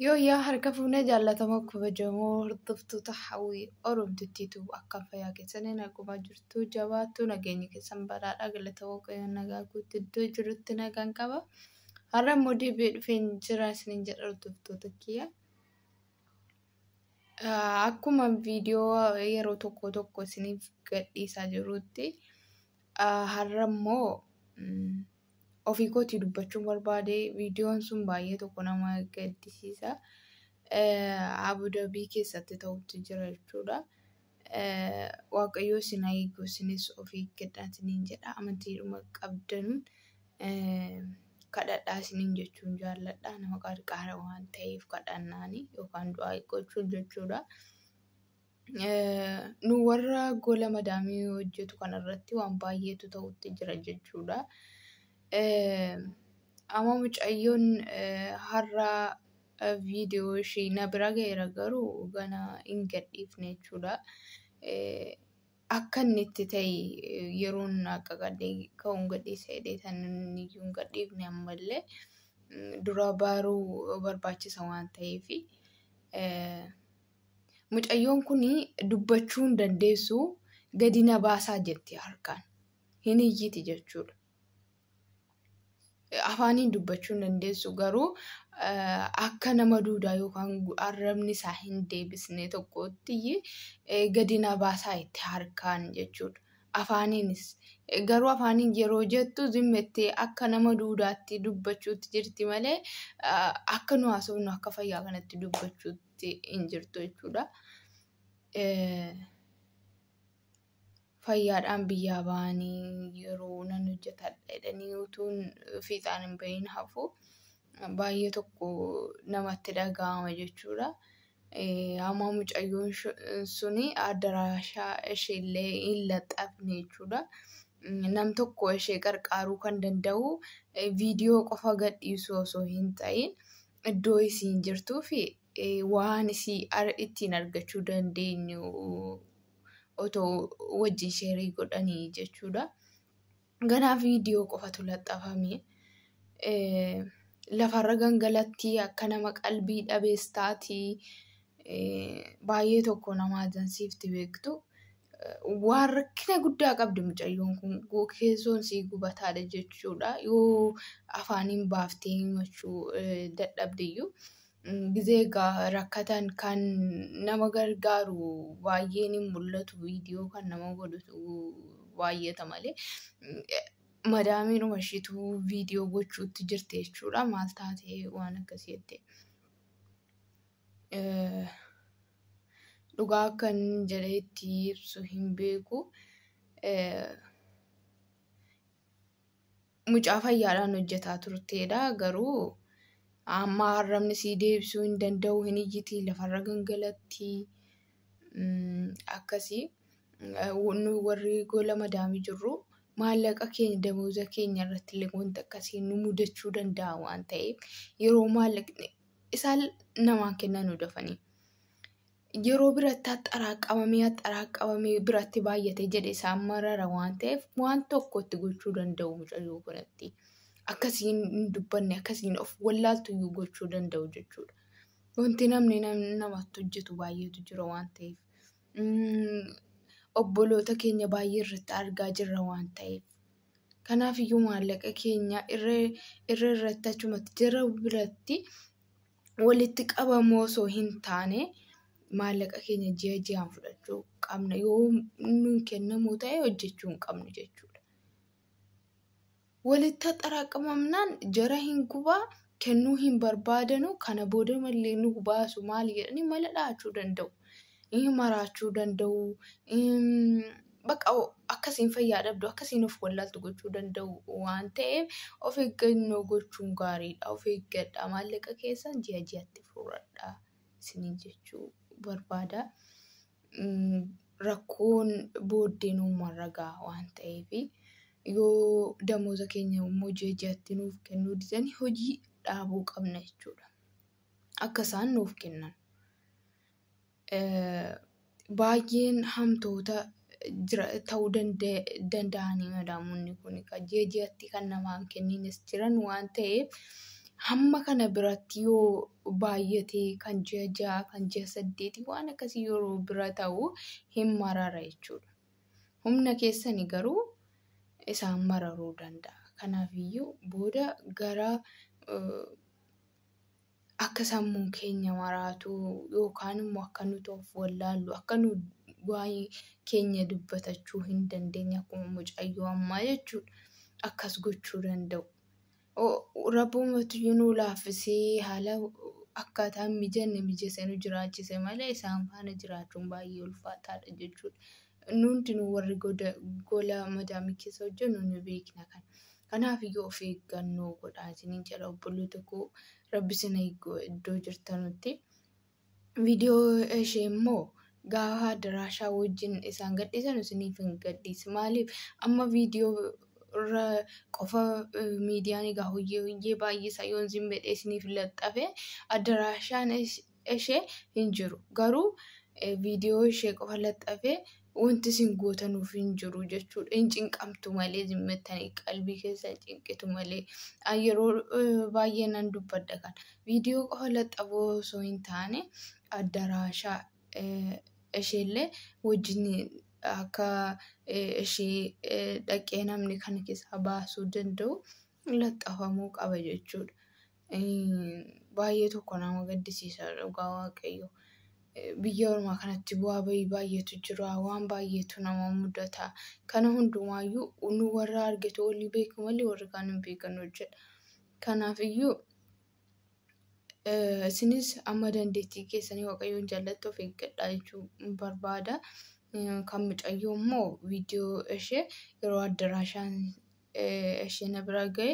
Yoo yaa harka fuunee jaallatamoo kabajamoo hordoftoota hawwii Oromtittiitu akkam fayyaa keessanii naguma jirtu jabaattu nageenya keessan badhaadhaa galata waaqayyoon nagaa guutuu iddoo jirutti nagaan qaba. Har'a immoo deebi'ee dhufeen jira isiniin jedha hordoftoota kiyya. Akkuma viidiyoo yeroo tokko tokko isiniif gadhiisaa jirutti har'a immoo ofii kootii dubbachuun barbaade viidiyoon sun baay'ee tokko nama gaddisiisa. Abudabii keessatti ta'utti jira jechuudha. Waaqayyo isin haa eegu isinis of eeggadhaa isiniin jedha. Amantiidhuma qabdanuun kadhadhaa isiniin jechuun jaalladha. Nama qarqaara waan ta'eef kadhannaani yookaan du'aa gochuun jechuudha. Nu warra gola madaamii hojjetu kanarratti waan baay'eetu ta'utti jira jechuudha. Amma mucayyoon har'a viidiyoo ishii na bira ga'eera garuu gana hin gadhiifne jechuudha. Akka inni itti ta'e yeroon akka gadhee ka'uun gadhiisa jedhee tan inni iyyuu hin gadhiifne ammallee dura baruu barbaachisa waan ta'eef. Mucayyoon kun dubbachuu hin dandeessu gadi na baasaa jetti harkaan. Hin iyyiti jechuudha. Afaaniin dubbachuu hin dandeessu garuu akka nama duudaa yookaan arrabni isaa hin deebisne tokkotti gadi na baasaa itti harkaan jechuudha. Afaaniinis garuu afaaniin yeroo jettu zimmettee akka nama duudaatti dubbachuutti jirti malee akka nu haasofnu akka fayyaa kanatti dubbachuutti hin jirtu jechuudha. Fayyaadhaan biyyaa ba'anii yeroo nan hojjetadha jedhanii utuun fiixaan hin bahin hafu baay'ee tokko namatti dhaga'ama jechuudha. Amma mucayyoon suni addaraashaa isheellee hin laxxafne jechuudha. Nam tokko ishee qarqaaruu kan danda'u viidiyoo qofa gadhiisuu osoo hin ta'in iddoo isiin jirtuu fi waan isii ittiin argachuu dandeenyu otoo wajjin sheerii godhanii jechuudha. Ganaa viidiyoo qofatu laxxafame. Lafarra gangalatti akka nama qalbii dhabees taati. Baay'ee tokko nama ajansiifti beektu. Waan rakkina guddaa qabdi mucayyoon kun keessoon sii gubataadha jechuudha. Yoo afaaniin baaftee himachuu dadhabdeyyuu. Gizee egaa rakkatan kan nama gargaaru baay'een hin mul'atu viidiyoo kan nama godhutu baay'ata malee. Madaamiinuma ishiitu viidiyoo gochuutti jirti jechuudha. Maal taatee waan akkasii jettee. Dhugaa akkan jedhee itti ibsu hin beeku. Mucaa fayyaadhaan hojjetaa turteedha garuu amma arrabni sii deebisuu hin danda'u hin iyyiti lafarra gangalatti akkasii. Nu warri gola madaamii jirru maallaqa keenya damooza keenya irratti illee wanti akkasii nu mudachuu danda'a waan ta'eef yeroo maallaqni isaan namaan kennan nu dafanii. Yeroo biratti axxaraaqamamee biratti baay'ate jedhe isaan marara waan ta'eef waan tokko itti gochuu danda'u mucayyoo kanatti. Akkasiin hin dubbanne akkasiin of wallaaltu iyyuu gochuu danda'u jechuudha. Wanti namni namatti hojjetu baay'eetu jira waan ta'eef. Obboloota keenya baay'ee irratti argaa jirra waan ta'eef. Kanaaf iyyuu maallaqa keenya irra irratti achumatti jara biratti walitti qabamu osoo hin taane maallaqa keenya ji'a ji'aan fudhachuu qabna. Yoo nuun kennamu ta'e hojjechuu hin qabnu jechuudha. Walitti axxaraaqamamnaan jara hin gubaa kennuu hin barbaadanu kana booda mallee nu baasu maali jedhanii mala dhahachuu danda'u. Maraachuu danda'u. Bakka akkasiin fayyaa dhabdu akkasiin of wallaaltu gochuu danda'u waan ta'eef of eeggannoo gochuun gaariidha. Of eeggadhaa maallaqa keessan ji'a ji'atti fudhadhaa isiniin jechuu barbaada. Rakkoon booddee nuumarra gaha waan ta'eef yoo damooza keenya immoo ji'a ji'atti nuuf kennuu didan hojii dhaabuu qabna jechuudha. Akka isaan nuuf kennan. Baay'een hamtoota ta'uu danda'anii madaamonni kun ji'a ji'atti kan namaan kennines jiran waan ta'eef Hamma kana biratti yoo baay'ate kan ji'a 6 kan ji'a 8 waan akkasii yeroo bira ta'u hin marara jechuudha. Humna keessanii garuu isaan mararuu danda'a. Kanaafiyyuu booda gara akka sammuun keenya maraatu yookaan immoo akka nuti of wallaallu akka nu waa'ee keenya dubbatachuu hin dandeenye akkuma mucayyoo ammaa jechuudha. Akkas gochuu danda'u. Rabbumatu nu laaffisee haala akkaataa hin mijanne mijeessee nu jiraachise malee isaan faana jiraachuun baay'ee ulfaataadha jechuudha. Nu hundinuu warri gola madaamii keessa hojjennu ni beekna kana. Kanaafiyyuu of eeggannoo godhaa isiniin jedha obboloota koo. Rabbi isin eegu iddoo jirtanutti. Viidiyoo ishee immoo gaafa daraashaa wajjin isaan gadhiisan isiniif hin gadhiisu. Maaliif amma viidiyoo irra qofa miidiyaan egaa hojii baay'ee isaa yoon isin jedhee isiniif laxxafe addaraashaan ishee hin jiru. Garuu viidiyoo ishee qofa laxxafe wanti isin gootanuuf hin jiru jechuudha. Hin cinqamtu malee zimmattanii qalbii keessa cinqitu malee. Yeroo baay'ee nan dubbadha kana. Viidiyoo qofa laxxafuu osoo hin taane addaraashaa isheellee wajjin akka ishee dhaqee namni kana keessaa baasuu danda'u laxxafamuu qaba jechuudha. Baay'ee tokko nama gaddisiisa dhugaa Waaqayyo. Biyya ormaa kanatti bu'aa bahii baay'eetu jira. Waan baay'eetu nama mudata. Kana hundumaayyuu nu warra argatu walii beeku malee warri kaan hin beekan hojjedha. Kanaafiyyuu isinis amma dandeettii keessanii Waaqayyoon jaallattu of eeggadhaa jechuu barbaada. Kan mucayyoo immoo viidiyoo ishee yeroo addaraashaan ishee na bira ga'e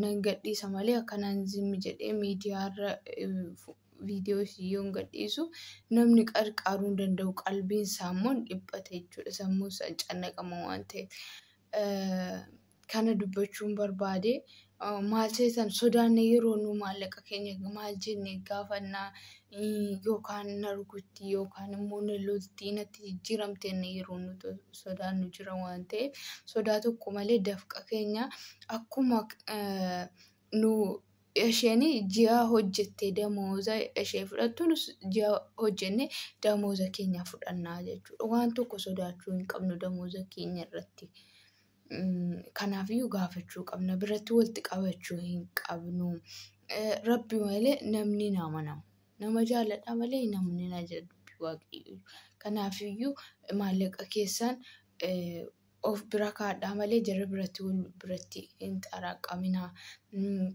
nan gadhiisa malee akkanaan zimmi jedhee miidiyaarra viidiyoo ishee yoon gadhiisu namni qarqaaruu hin danda'u. Qalbiin isaa immoo hin dhiphata jechuudha. Sammuun isaa hin cannaqama waan ta'eef. Kana dubbachuun barbaade maal seetan sodaanne yeroo nu maallaqa keenya maal jennee gaafannaa yookaan na rukutti yookaan immoo na lolti natti jijjiiramte yeroo nuti sodaannu jira waan ta'eef sodaa tokko malee dafqa keenya akkuma nu isheen ji'a hojjettee damooza ishee fudhattu nus ji'a hojjennee damooza keenya fudhannaa jechuudha. Waan tokko sodaachuu hin qabnu damooza keenya irratti. Kanaafiyyuu gaafachuu qabna. Biratti walitti qabachuu hin qabnu. Rabbi malee namni hin amanamu. Nama jaalladha malee namni na jaalladhu Waaqayyo. Kanaafiyyuu maallaqa keessan of bira kaadhaa malee jara biratti wal biratti hin xaraaqaminaa.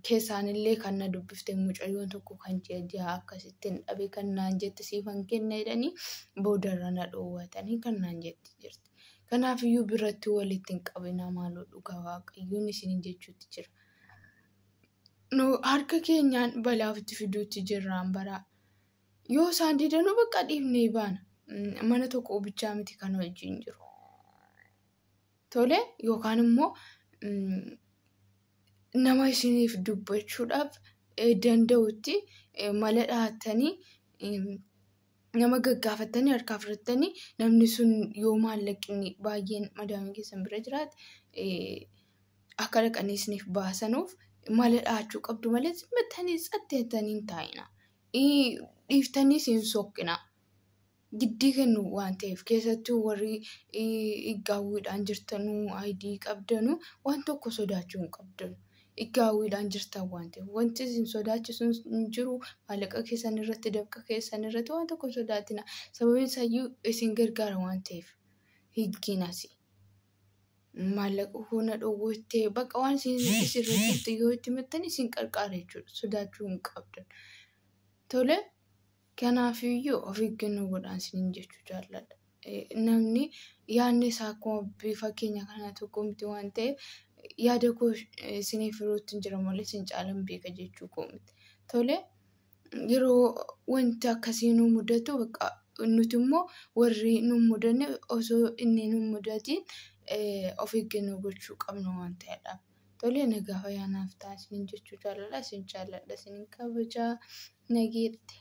Keessaanillee kan na dubbifte mucayyoon tokko kan ji'a ji'a akkasitti hin dhabe kan naan jette siifan kenna jedhanii boodarra na dhoowwatanii kan naan jette jirti. Kanaafiyyuu biratti walitti hin qabinaa maaloo dhugaa Waaqayyoon isiniin jechuutti jira. Nu harka keenyaan balaa ofitti fiduutti jirraan baraa. Yoo isaan didanuu bakka dhiifnee baana. Mana tokko bichaa miti kan wajjin jiru. Tole yookaan immoo nama isiniif dubbachuudhaaf danda'utti mala dhahattanii nama gaggaafattanii harkaa fudhattanii namni sun yoo maallaqni baay'een madaamii keessan bira jiraate akka dhaqanii isiniif baasanuuf mala dhahachuu qabdu malee zimmattanii tsatteettanii hin taa'ina. Dhiiftanii isin soqqina. Giddii kennu waan ta'eef keessattuu warri iggaawwiidhaan jirtanuu ayidii qabdanuu waan tokko sodaachuu hin qabdanu. Iggaawwiidhaan jirtan waan ta'eef wanti isin sodaachisu hin jiru maallaqa keessan irratti dafqa keessan irratti waan tokko sodaatina. Sababiin isaayyuu isin gargaara waan ta'eef higgiin asii. Maallaqa hona dhoowwattee bakka waan isin irra jirtu yoo itti himattan isin qarqaara jechuudha. Sodaachuu hin qabdan. Tole. Kanaafiyyuu of eeggannoo godhaa isiniin jechuu jaalladha. Namni yaadni isaa akkuma bifa keenya kanaa tokko miti waan ta'eef yaada koo isiniif yerootti hin jira malee isin caalaan beeka jechuu koo miti. Tole yeroo wanti akkasii nu mudatu bakka nuti immoo warri nu mudanne osoo inni nu mudatiin of eeggannoo gochuu qabna waan ta'eedha. Tole nagaa fayyaa naaf ta'a isiniin jechuu jaalladha. Isin jaalladha isiniin kabajaa nageetti.